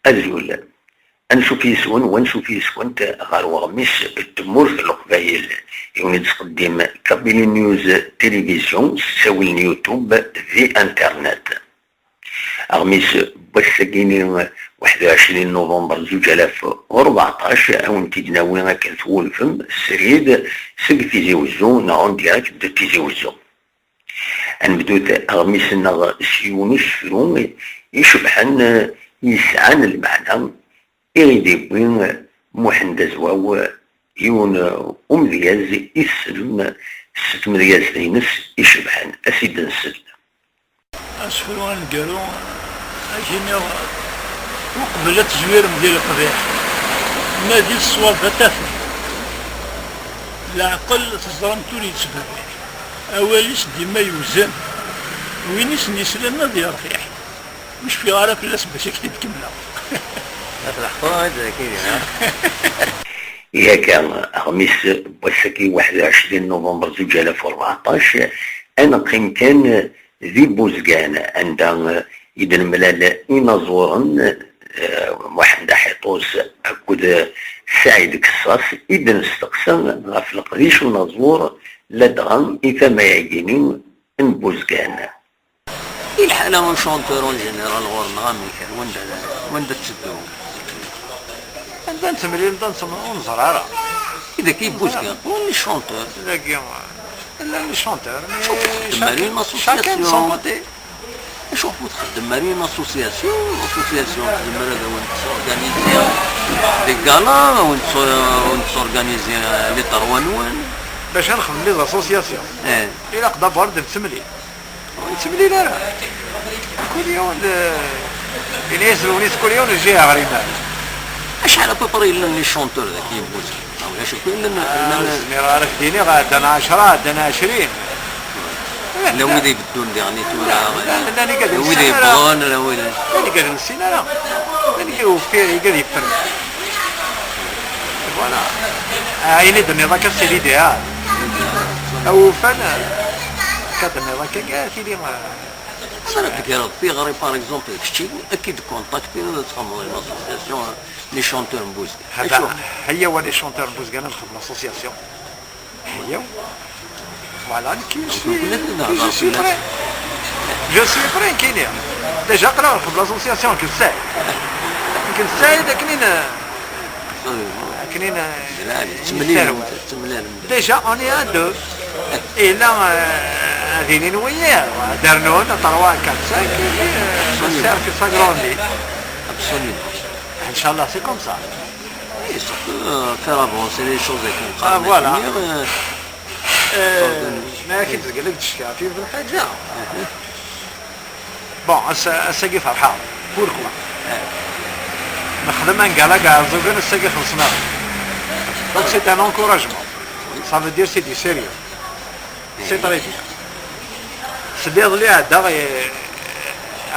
Azul. Ansuf yes-wen wansuf yes-went ɣer weɣmis n tmurt n Leqbayel i wen-id-tqeddim Kabylie News Télévision s ttawil n YouTube d Internet. Aɣmis n wass-agi-nni 21 Nuvember 2014 ad wen-t-id-nawi akken twulfem srid seg Tizi Wezzu neɣ en direct de Tizi Wezzu. Ad nebdut aɣmis-nneɣ s yiwen usefru icebḥen yesɛan lmeɛna i ɣ-id-yewwi Muḥend Azwaw, yiwen umedyaz i tessnem s tmedyazt-ines icebḥen. Ad s-id-nsel. Asefru aneggaru ad k-iniɣ uqbel ad tezwirem di leqbiḥ, nadi ṣṣwab ad tafem. Leɛqel teẓram-t ur yettberriḥ, awal-is dima yewzen, win i sen-yeslan ad yertiḥ. Ur cfiɣ ara fell-as bac ad k-t-id-kemmleɣ. Ihi akka, aɣmis n wass-agi 21 nuvember 2014, ad neqqim kan di Buzgan, anda i d-nemlal inaẓuren Muḥend Aḥiṭus akked Saɛid Kessas i d-nesteqsa ɣef leqdic unaẓur ladɣa i tama-agi-nni n Buzgan. I lḥala un chanteur en général ɣur-neɣ amek ar wanda wanda tteddu? Anda nettemlil anda ur neẓra ara. I dagi Buzgan on est chanteur. Dagi llan les chanteurs mais chacun de son côté. Acu ur txeddem ara une association, association tezmer ad awen-tsorganizi des galas, awen-tsorganizi les droits-nwen. Bac ad nexdem les associations, ilaq d'abord ad nettemlil. Ur nettemlil ara. Kul yiwen ini-as Lewnis kul yiwen ljiha ɣer imal. Acḥal à peu près yellan les chanteurs daki Buzgan? Ulac akk llan. Ur zmireɣ ara ak-d-iniɣ ɛeddan 10, ɛeddan 20. Llan wid ibeddun diɣen i tura. Llan wid yewwḍen, llan wid. Llan igad nessin ara. Llan igad yeffren. Voilà. Ayen i d-tenniḍ akka c'est l'idéal. Awufan akka d-tenniḍ akka tili. Ara d-tegreḍ tiɣri par exemple kečči ad k-id-contacter ad txedmeḍ une association les chanteurs n Buzgan. Acu? Hayya wa les chanteurs n Buzgan ad nexdem l'association. Hayya. Voilà, nekki je suis prêt. Je suis prêt nekkini. Déjà aql-aɣ nxeddem l'association nekk d Saɛid. Nekk d Saɛid akken i akken i Déjà on est à deux. Et là ad inin wiyiḍ ad rnun 3, 4, 5 et le cercle s'agrandit. Absolument. Inch'Allah, c'est comme ça. Et surtout faire avancer les choses avec un Ah voilà. ما كي تزقل لك تشكى في الحاجة. Bon, ass-agi ferḥeɣ. Pourquoi? Nexdem un gala Ɛeẓẓugen ass-agi xelṣen-aɣ. Donc c'est un encouragement. Ça veut dire c'est du sérieux. C'est très bien. Sliḍ li ɛeddaɣ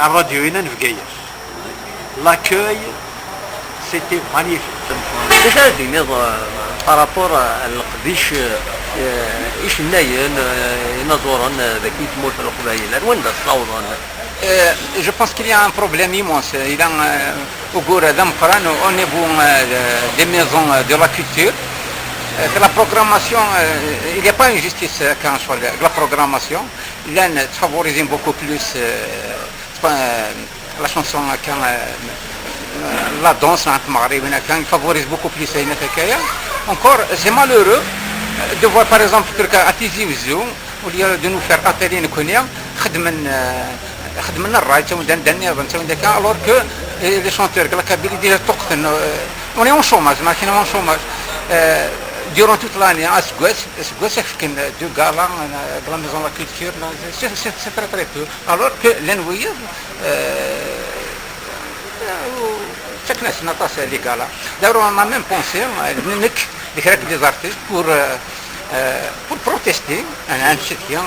الراديو هنا n Bgayet. L'accueil, c'était magnifique. D acu ara d-tiniḍ par rapport leqdic icennayen inaẓuren daki tmurt n Leqbayel ar wanda ssawḍen? Je pense qu'il y a un problème immense. Il a ugur d ameqqran au niveau des maisons de la culture. La programmation, il n'y a pas une justice quand sur la programmation. Là, favoriser beaucoup plus la chanson quand la danse quand favorise beaucoup plus. Encore, c'est malheureux de voir par exemple à Tizi Ouzou, au lieu de nous faire atelier نكونيا خدمن خدمنا الراي alors que les chanteurs la Kabylie déjà on est en chômage, ما en chômage durant toute l'année. اسكواس كان deux galas de la maison de la culture, c'est très très peu, alors que l'envoyé chaque ناس les galas. D'ailleurs, on a même pensé نك des artistes pour protester un soutien.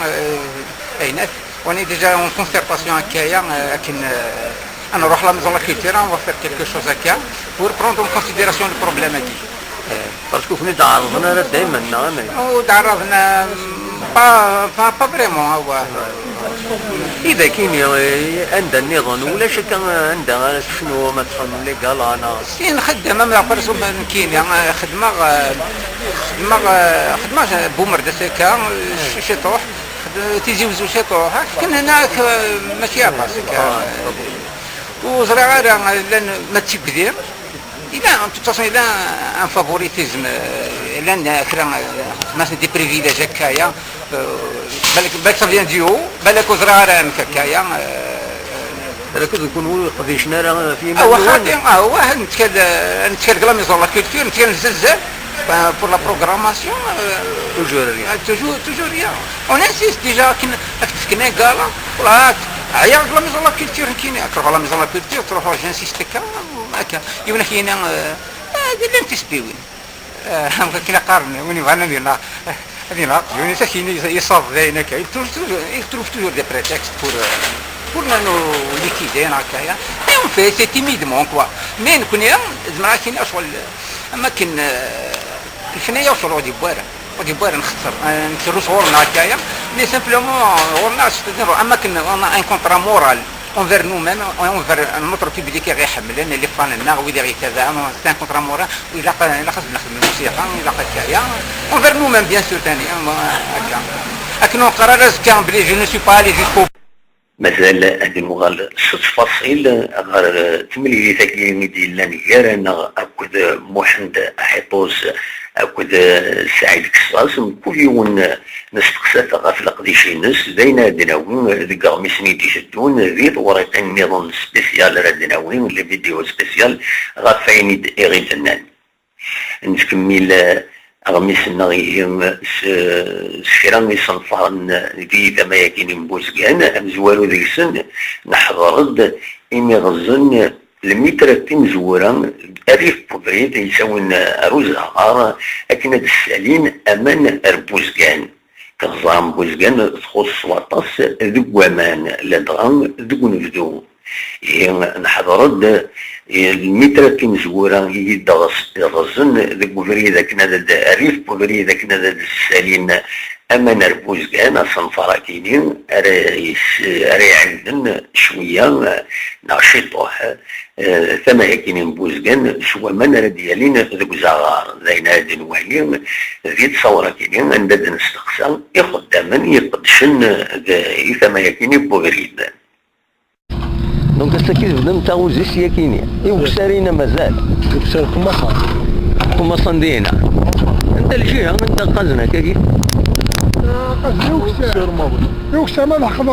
On est déjà en concertation هكايا لكن نروح la maison la culture, on va faire quelque chose هكا pour prendre en considération le problème هكي. Parce que كنا تعرضنا دائما. وتعرضنا pas vraiment هو. اذا كاين عندها النظام ولا شك عندها شنو ما تخدم les galas انا سين خدمة ما فرسو كاين خدمة خدمة خدمة بومرداس هكا شي طوح تيجي وزو شي طوح كان هناك ماشي باس وزرا غير لان ما تيكذب الى en toute façon الى un favoritisme لان كرا مثلا des privilèges هكايا بالك بالك ça vient du haut بالك وزرا غير هكايا بالك يكون قديشنا راه في هو خاطي هو نتكل نتكل la maison la culture نتكل الزلزال pour la programmation. Toujours rien. Toujours, toujours rien. On insiste déjà كنا قالا ولا عيا la maison la culture كاين تروح la maison la culture تروح j'insiste كا هكا يقول كاين هذه تسبيوين كاين قارن وين يبغى ندير هذه يعني كاين يصاب هناك il trouve toujours des prétextes pour nous liquider هكايا. Et on fait, c'est timidement quoi. Mais نكون زعما كاين شغل اما كاين الفنية وصل غادي بوارا غادي بوارا نخسر نخسرو صغورنا هكايا mais simplement غورنا اما كنا un contrat moral envers nous-mêmes, envers notre public غيحملنا les fans نا ويدي غيتابع c'est un contrat moral وإلا إلا خاص نخدم الموسيقى إلا هكايا envers nous-mêmes bien sûr ثاني هكا لكن قرار كان بلي je ne suis pas allé jusqu'au مازال هذه المغال ست فصيل غير تملي ثاكي ديال غير اكد محمد حيطوس اكد سعيد كساس كل يوم نستقسات غاف لقديشينس دينا دناوين ذي غاميسني تيشدون ذي طوريقين نظام spécial راه دناوين les vidéos spéciales غاف فاين إغيدنان نتكمل غميسنا سكرا يصنفرن دي ثما يكين بوزكان أمزوارو ذيك نحضرد إمي غزن المتر تمزورا أريف بوبريد يساون روزهار أكن السالين أمان أربوزكان كغزام بوزكان تخص وطاس ذو أمان لدغا ذو نفدو نحضرد المتر تمزورا يدغس غزن ذو بوبريد أكن أريف بوبريد أكن السالين اما نربوزكان صنفراكينين راه عندن شوية نشيطوح ثما كاينين بوزكان سوا من راه ديالين ذوك زغار زين هادي نوالي ذي تصورة كاينين عند نستقسى يخدمن يقدشن ثما كاينين بوغريد. donc السكيت بدا نتا وزيس يا كيني يوكسارينا مازال يوكسار كوماسان كوماسان دينا انت الجهة انت قزنا كاكي يوكسار ما لحق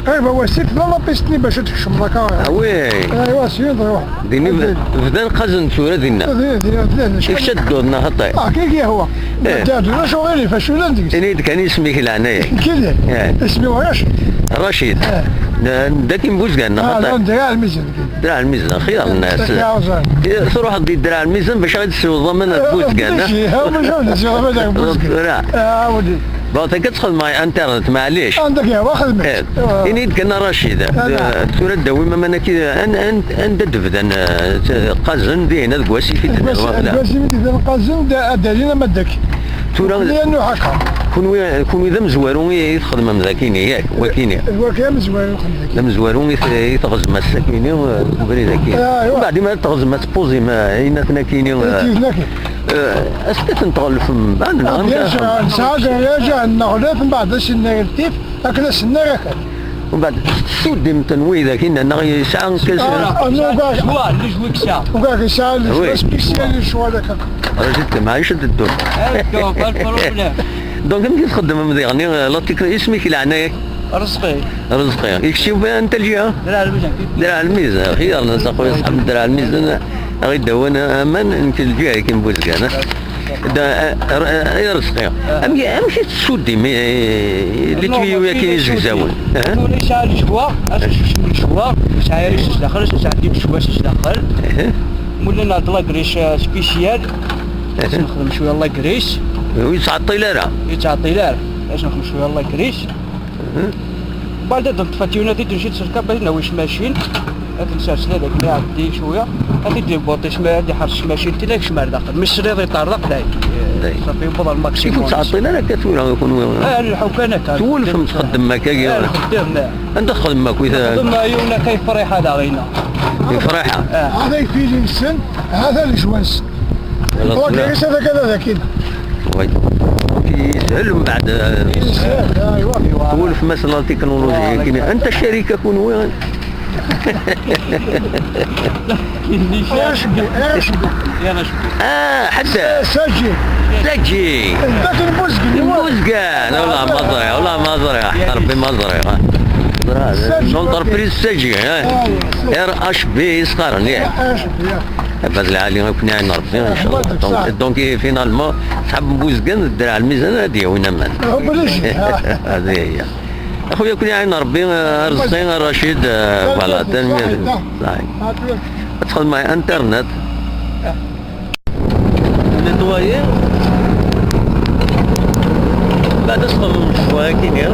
ايوا وسيت لا بيستني باش تكشم لاكا oui ايوا سير روح ديني بدا نقزن سورة دينا كيف شدودنا هطي اه كي هو دار شو غيري فاش ولا ندير اني كان اسمي العناية كي اسمي رشيد رشيد داك بوزكان خطا درع الميزان درع الميزان خير الناس تروح دي درع الميزان باش غادي تسوي ضمن بوزكان اه ولدي bon كتدخل معي انترنت معليش عندك يا واخد إني كان رشيد تورا داوي ما انا كي انت دفدن قازن دينا ذك في واسي في قازن دالينا مدك تورا لانه هكا كون ذا مزوارو يتخدم ذاكيني ياك وكيني وكي مزوارو يخدم ذا مزوارو يتغزم الساكيني وبري ذاكيني بعد ما تغزم تبوزي ما اينا كيني اسكت نتغلف من بعد ساعات يرجع نغلف من بعد سنة التيف لكن سنة ركب ومن بعد سودي متنوي ذاك ان ساعة كاس شوا اللي جويك ساعة وكاك ساعة spécial اللي شوا هذاك رجلت معايش الدور donc كيف تخدم مزيان لا اسمك العناية رزقي رزقي يكشف انت الجهة درع الميزان درع الميزان خير الناس اخويا صاحب درع الميزان غير دوانا امان يمكن الجهة كاين بوزكان يا رزقي امشي تسودي mais les tuyaux كاين يزكزاون تولي ساعة الجوا الجوا ساعة يريش داخل ساعة ديب الجوا داخل ولينا la graisse spéciale نخدم شوية la graisse ويتعطي لا يتعطي لا باش نخدم شوية la graisse بعد نطفى تيوناتي تمشي تسركب باش ناويش machine. هاد نسرس هذاك اللي عدي شويه هادي دي بوطيش ما هادي حرش ماشي انت لاك شمال داخل مش سريض يطرق لا صافي يبض الماكسيموم كيف تعطينا لا كتولى يكون الحكانه كان تولف تخدم ما كاين خدام انت تخدم ما كويس خدم يونا كيف فريحه لا غينا فريحه هذا يفيد السن هذا الجوانس هذا كذا ذاك وي يسهل من بعد يسهل ايوا تولف مثلا التكنولوجيا كاين انت الشركه كون وين حتى سجي سجي ذاك البوزقان البوزقان والله ما ضري والله ما ضري ربي ما ضري l'entreprise سجي RHB صغار ياك هذا العالي كنا عندنا ربي ان شاء الله donc finalement صحاب بوزقان الدرع الميزان هذه وين مان هذه هي اخويا كنا عندنا ربي رزقين رشيد voilà تنمية صحيح تدخل معي انترنت nettoyer بعد تدخل شويه كاين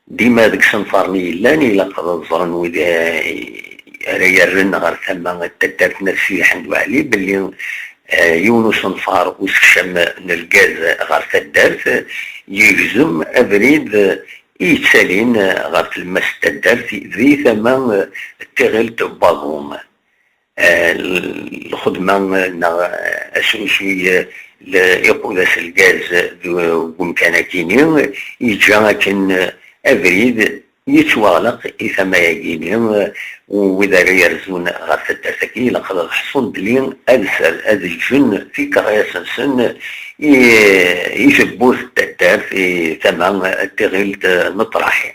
ديما ديك سنفارني لاني إلا قدر الزرن وإذا يرن غير ثما تدارت نفسي حمد وعلي باللي يونس نفار وسكشم الغاز غير تدارت يجزم أبريد يتسالين غير تلمس تدارت ذي ثما تغلت باظوم الخدمة أسوسي يقودس الغاز ومكان كيني يجا كن أبريد يتواغلق إذا ما يجيني وإذا يرزون غير الترتكي لقد حصون بلي أدسل أد الجن في كغياس سن يثبوت التتار في ثمن التغيلت مطرحي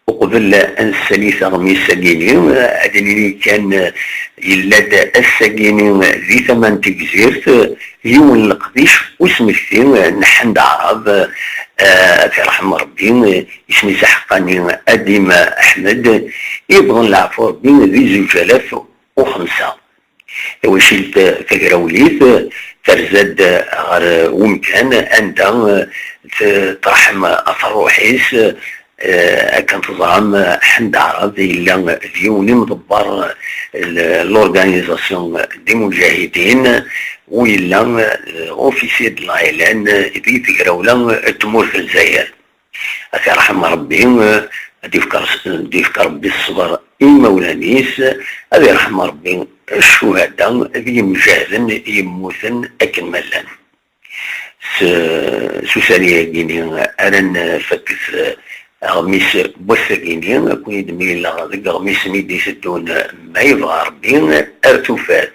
وقبل أن سليث غمي السجيني أدني كان يلاد السجيني ذي ثمن تجزيرت يوم القديش وسمكتي نحن عرب في رحم ربي اسمي سحقاني أديم أحمد يبغى العفو ربي ذي 2005 وشلت تقراوليت ترزد غير ومكان أنت ترحم أفروحيس كان تزعم حمد عرب إلا ديوني مدبر l'organisation des مجاهدين وإلا officier de l'ALN ذي تقراولا تمور في الجزائر رحم ربي ديفكر ربي الصبر المولانيس هذا يرحم ربي الشهداء ذي مجاهدين يموتن أكن ملان سوساليا كيني أنا فكس غميس بوثاكيني كون يدمي لا غميس ميدي سدون ما يبغى ربي ارتفات.